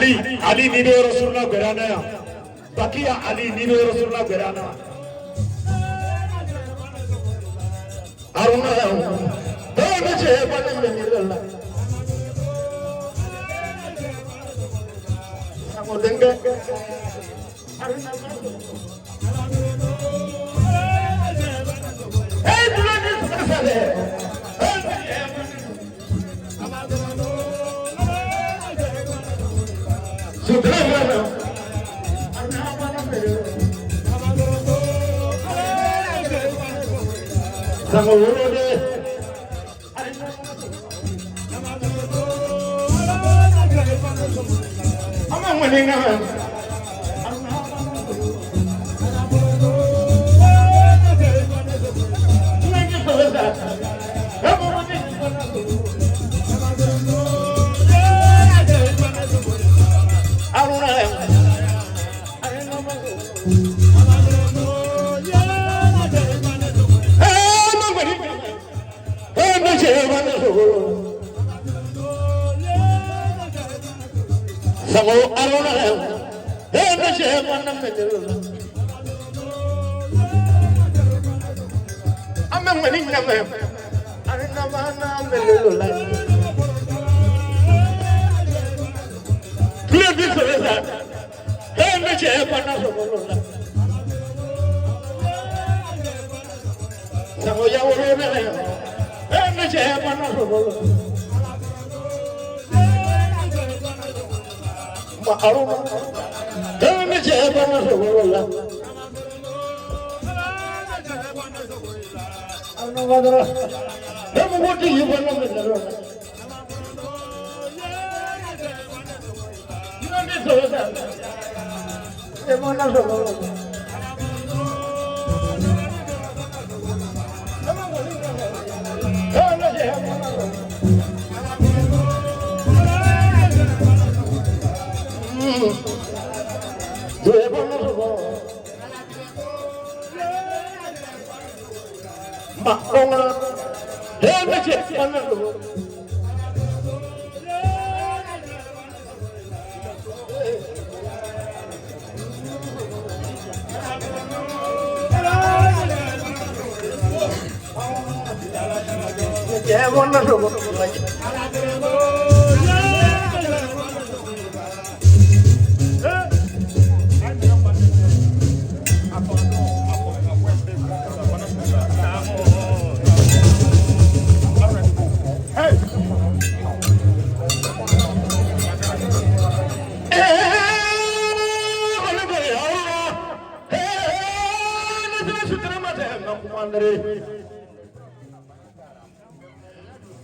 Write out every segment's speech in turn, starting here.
Ali Ali ni bɛ yɔrɔ surun na gɛrɛ an na yan Bakiya Ali ni bɛ yɔrɔ surun na gɛrɛ an na Aruna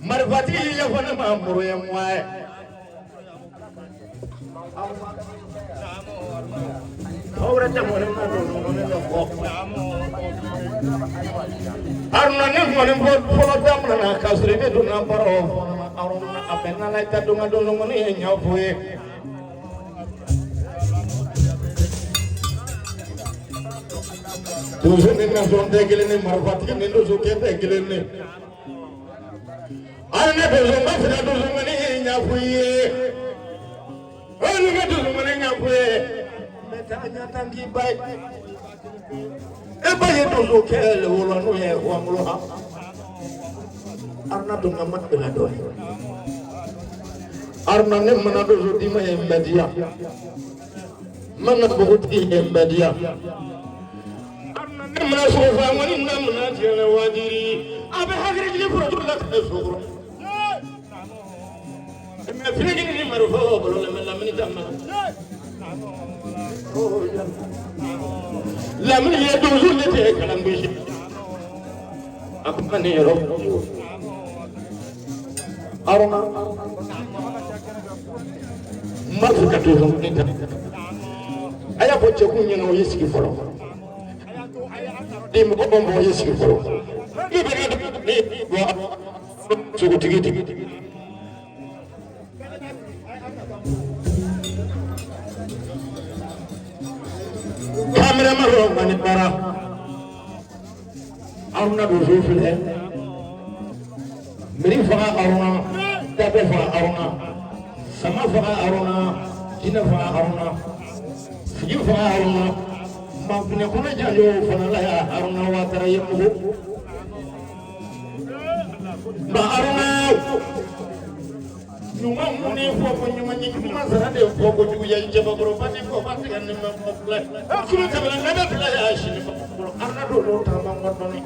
Marifatigi ye fɔ ne ma muru ye mwa ye. Aw tɛ mɔni ma don ne kɔ. Aruna ne mɔni fɔ fɔlɔ daminɛ na k'a sɔrɔ i bɛ donna baara o fana na Aruna a bɛ nana i ta don ka don kɔni ye ɲɛfɔ ye. Donso ni nasɔn tɛ kelen ye, marifatigi ni donsokɛ tɛ kelen ye. Hali ne donso n b'a fɛ ka donsokɛni ɲɛfɔ i ye. Hali ne ka donsokɛni ɲɛfɔ i ye. N bɛ taa ɲɛ tan k'i ba ye. E ba ye donsokɛ le wolo n'o ye wangolo ha. Aruna don ka ma bɛna dɔɔnin. Aruna ne mana donso d'i ma ye n bɛ diya. N mana npogotigi ye n bɛ diya. Aruna ne mana sogo faga ŋɔni na mana tiɲɛ waajiri. A bɛ hakili jigin foronto la ka so kɔrɔ. Mɛ finigini ni marifa b'o bolo la mɛ lamini t'a ma. Lamini ye donso ne tɛ kalan gosi. A ko ka nin yɔrɔ. Aruna n b'a fɛ ka donso ŋɔni ta. A y'a fɔ cɛkun ɲɛna o y'i sigi fɔlɔ. Ni mɔgɔ o mɔgɔ y'i sigi fɔlɔ. I bɛ ni bɔ sogotigi tigi. Kamerama dɔ mani bara. Aruna donso filɛ. Miri faga Aruna, dabɛ faga Aruna, sama faga Aruna, jinɛ faga Aruna, sigi faga Aruna, mafinɛ kɔnɔ janjo fana la ya Aruna Watara ye mugu. Ma Aruna ɲuman mun ni fɔ ko ɲuman ye ɲuman sara de fɔ ko juguya cɛbakɔrɔba ni fɔ ba tigɛ ni ma fɔ filɛ. Sulu tɛmɛna ne bɛ bila ya sini ma bolo Aruna donso taama kɔ dɔɔni.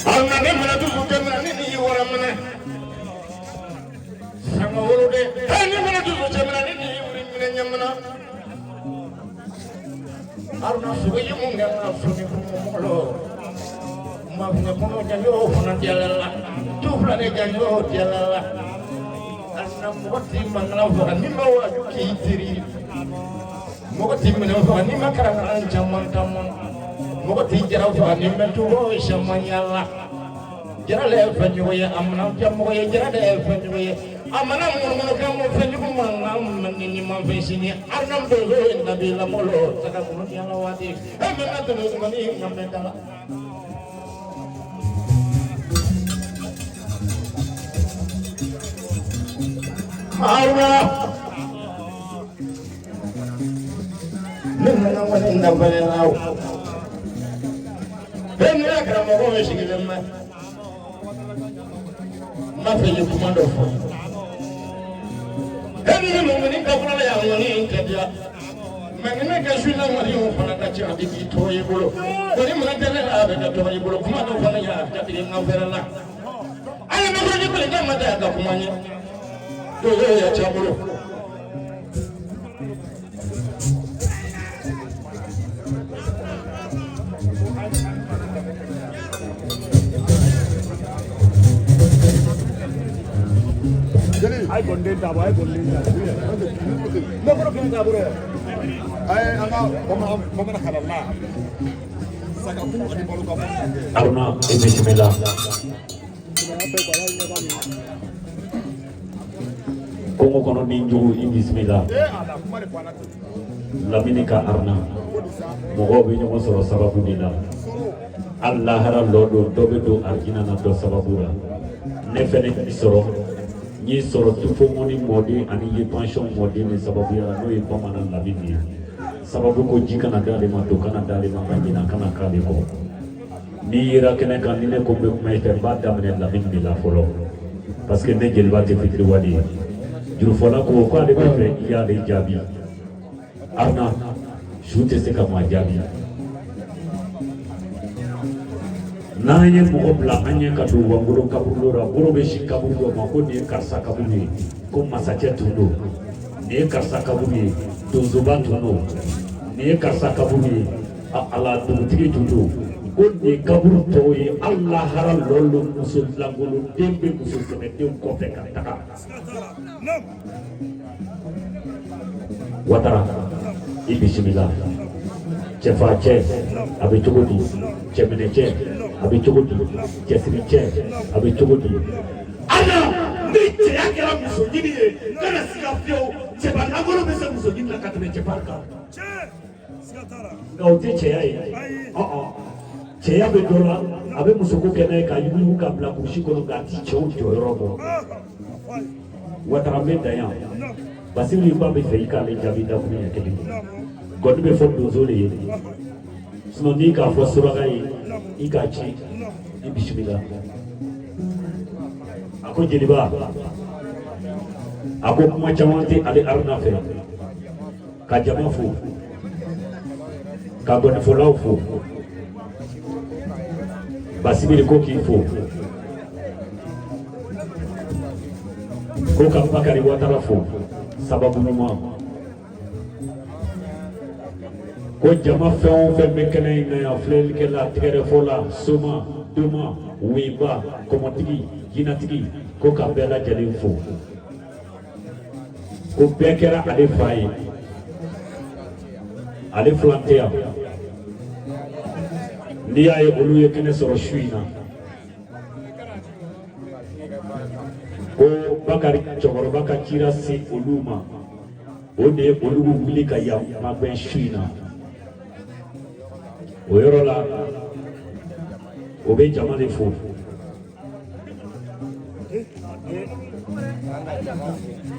Aruna ne mana dusu kɛmɛ ne ni y'i wara minɛ. Sama wolo dɛ. Ne mana dusu kɛmɛ ne ni y'i wuri minɛ ɲɛmina. Aruna sogo ye mun kɛ n ka soni kungo mɔgɔ mafinɛ kɔnɔ janjo fana diyala la. Tu fila de janjo diyala la. Aruna mɔgɔ t'i mankan faga n'i ma waaju k'i teri. Mɔgɔ t'i minɛ faga n'i ma karankaran caman caman. Mɔgɔ t'i jara faga n'i ma tugu caman yala. Jara le ye fɛn jugu ye, a mana diya mɔgɔ ye, jara de ye fɛn jugu ye. A mana munumunu kan mo fɛn jugu mankan man di ni man fɛn sini. Aruna donso ye nabila mɔlɔ saga kunu yala waati. E mɛ na tɛmɛ sumani nka mɛ da la. Aruna ne nana ŋɔni dafalen la o. E ni ya karamɔgɔ min sigilen bɛ. N b'a fɛ i ye kuma dɔ fɔ. E ni ne mɔmɔni ka fɔlɔ la yan ŋɔni ka diya. Mɛ ni ne ka su la ŋɔni o fana ka ca a bɛ k'i tɔgɔ y'i bolo. Ŋɔni mana tɛ ne la a bɛ ka tɔgɔ y'i bolo. Kuma dɔ fana y'a jatigi n ka fɛrɛ la. Hali ni ko ni kelen ma tɛ ka kuma ɲɛ. Donso ya ca bolo. Ay gonden tabo, ay gonden tabo. Ne kɔrɔ kɛmɛ tabo dɛ. Aye an ka bamanan bamanan halala sagakun ani balo ka bɔ. Aruna i bisimila. Kongo kɔnɔ ni jugu i bisimila. Ee ala kuma de banna ten. Lamini ka Aruna Ko di sa mɔgɔw bɛ ɲɔgɔn sɔrɔ sababu de la. soro Hali lahara lɔ don dɔ bɛ don arijina na dɔ sababu la. Ne fɛnɛ y'i sɔrɔ n y'i sɔrɔ tufomɔni mɔden ani ye pension mɔden de sababuya la n'o ye bamanan Lamini ye. Sababu ko ji kana d'ale ma, to kana d'ale ma, ka ɲina kana k'ale kɔ. N'i yera kɛnɛ kan, ni ne ko n bɛ kuma i fɛ, n b'a daminɛ Lamini de la fɔlɔ, parce que ne jeliba tɛ fitiriwale ye. Jurufɔla ko k'ale bɛ fɛ i y'ale jaabi. Aruna, su tɛ se ka maa jaabi. N'an ye mɔgɔ bila an ɲɛ ka don Wangolo kaburudo la, bolo bɛ sin kaburu dɔ ma ko nin ye karisa kaburu ye, ko masakɛ tun don. Nin ye karisa kaburu ye, donsoba tun don. Nin ye karisa kaburu ye, ala dugutigi tun don. Ko nin kaburu tɔw ye, hali lahara lɔlɔ muso lankolon den bɛ muso sɛbɛdenw kɔfɛ ka taga. Watara, i bisimila. Cɛfa cɛ, a bɛ cogo di? Cɛminɛ cɛ, a bɛ cogo di? Cɛsiri cɛ, a bɛ cogo di? Ala ni cɛya kɛra muso ɲini ye, kana siga fiyewu, cɛba lankolon bɛ se muso ɲini na ka tɛmɛ cɛfa kan. Nka o tɛ cɛya ye. Cɛya bɛ dɔ la, a bɛ musoko kɛ n'a ye k'a yuguyugu k'a bila kurusi kɔnɔ, nka a ti cɛw jɔyɔrɔ bɔ. Watara, bɛ dan yan. Basiru ba bɛ fɛ i k'ale jaabi dakuru ɲɛ kelen. Gɔni bɛ fɔ donso de ye, sinon n'i k'a fɔ suraka ye, i k'a ci. I bisimila. A ko jeliba, a ko kuma caman tɛ ale Aruna fɛ. Ka jama fo, ka gɔnifɔlaw fo. Basibiri ko k'i fo, ko ka Bakari Watara fo, sababu ɲuman. Ko jama fɛn o fɛn bɛ kɛnɛ in na yan, filɛlikɛla, tɛgɛrɛfɔla, soma, doma, weba, kɔmɔtigi, jinatigi, ko ka bɛɛ lajɛlen fo. Ko bɛɛ kɛra ale fa ye, ale filan tɛ yan. N'i y'a ye olu ye kɛnɛ sɔrɔ su in na, ko Bakari cɛkɔrɔba ka cira se olu ma, o de ye olu wuli ka yan magɛn su in na. O yɔrɔ la, o bɛ jama de fo.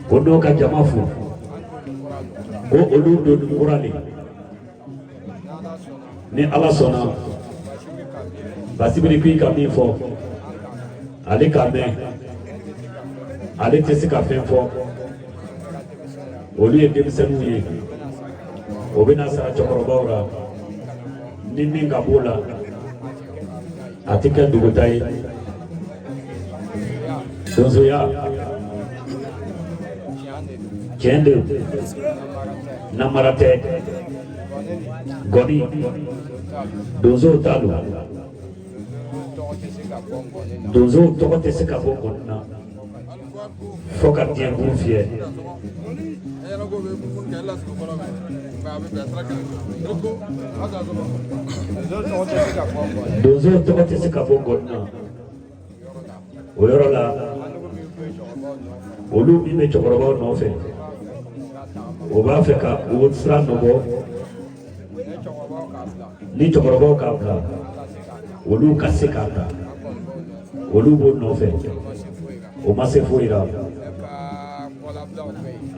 Ko n'o ka jama fo, ko olu don kura de, ni Ala sɔnna. Basibiri k'i ka min fɔ, ale k'a mɛn, ale tɛ se ka fɛn fɔ. Olu ye denmisɛnninw ye, o bɛna sara cɛkɔrɔbaw la. Ni min ka b'o la, a tɛ kɛ duguta ye. Donsoya tiɲɛ de, namara tɛ. Gɔni, donsow ta don. Donsow tɔgɔ tɛ se ka bɔ gɔni na fo ka diɲɛ buru fiyɛ. Donsow tɔgɔ tɛ se ka bɔ gɔni na. O yɔrɔ la, olu min bɛ cɛkɔrɔbaw nɔfɛ, o b'a fɛ ka o sira nɔbɔ. Ni cɛkɔrɔbaw k'a bila, olu ka se k'a ta, olu b'o nɔfɛ. O ma se foyi la.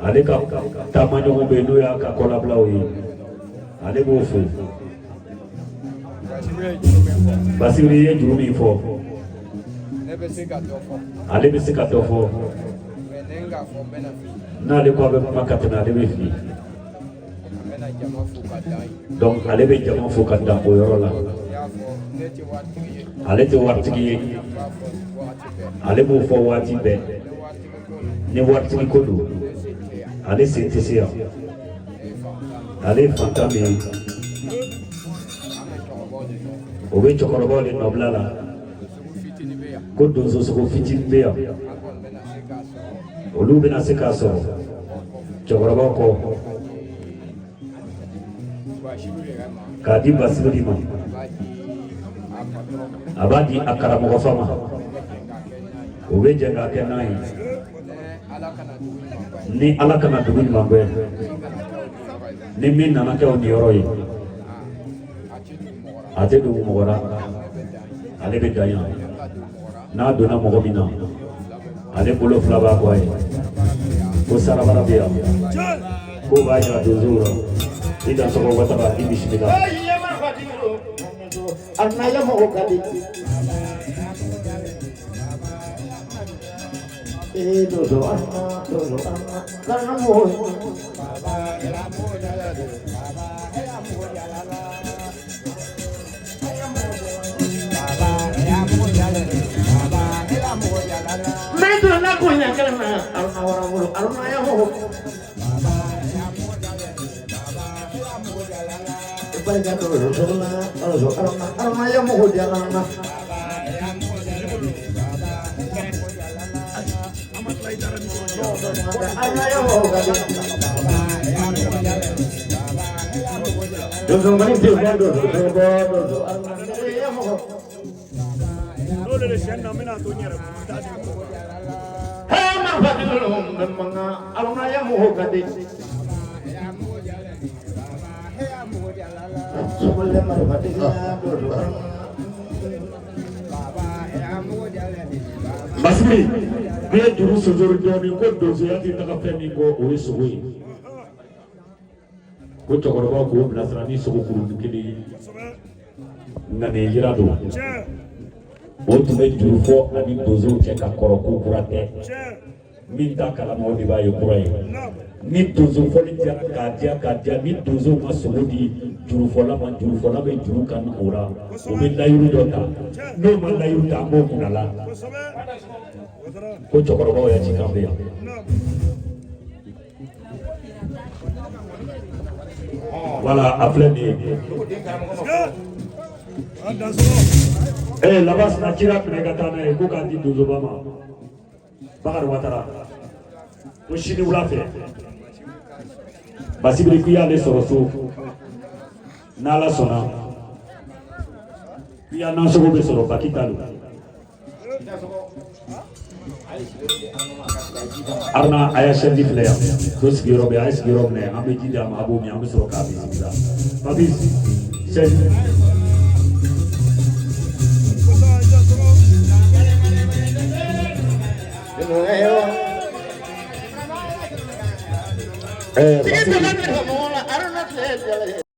Ale ka taamaɲɔgɔn bɛ yen, n'o y'a ka kɔlabilaw ye, ale b'o fo. Basiri ye juru min fɔ, ale bɛ se ka dɔ fɔ. N'ale ko a bɛ kuma ka tɛmɛ, ale bɛ fili. Donc ale bɛ jama fo ka dan o yɔrɔ la. Ale tɛ waritigi ye, ale b'o fɔ waati bɛɛ. Ni waritigi ko don, ale sen tɛ se yan. Ale ye fantan min ye, o bɛ cɛkɔrɔbaw de nɔbila la. Ko donsosogo fitinin bɛ yan, olu bɛna se k'a sɔrɔ cɛkɔrɔbaw kɔ k'a di Basibiri ma. A b'a di a karamɔgɔ fa ma, o bɛ jɛ k'a kɛ n'a ye. Ni Ala kana dugu ɲuman gbɛ, ni min nana kɛ o niyɔrɔ ye, a tɛ dogo mɔgɔ la. Ale bɛ dan yan. N'a donna mɔgɔ min na, ale bolo fila b'a kɔ a ye. Ko sarabara bɛ yan, k'o b'a jira donsow la. I dansɔgɔ Watara, i bisimila. N'olu de siyɛn na n bɛna to n yɛrɛ bolo n t'a di mɔgɔ ma. Masigi, n'i ye juru sonsori dɔɔnin ko donsoya tɛ taga fɛn min kɔ, o ye sogo ye. Ko cɛkɔrɔbaw k'o bilasira ni sogo kurunin kelen ye. Ŋaniya jira don. O tun bɛ juru fɔ ani donsow cɛ ka kɔrɔ, ko kura tɛ. Min t'a kalama, o de b'a ye kura ye. Ni donso fɔli diyara k'a diya k'a diya, ni donsow ma sogo di jurufɔla ma, jurufɔla bɛ juru kanu o la, o bɛ layiru dɔ ta. N'o ma layiru ta, an b'o kunna la. Ko cɛkɔrɔbaw ya ci kan bɛ yan. Voilà, a filɛ nin ye. Ee, laban sina cira minɛ ka taa n'a ye ko k'a di donsoba ma. Bakari Watara, ko sini wula fɛ Basibiri k'i y'ale sɔrɔ so, n'Ala sɔnna k'i ya nasɔngɔ bɛ sɔrɔ baki ta don. Aruna, a y'a sɛndi filɛ yan, so sigiyɔrɔ bɛ, a ye sigiyɔrɔ minɛ, an bɛ ji d'a ma, a b'o min, an bɛ sɔrɔ k'a bisimila. Papis, sɛndi. Basibiri.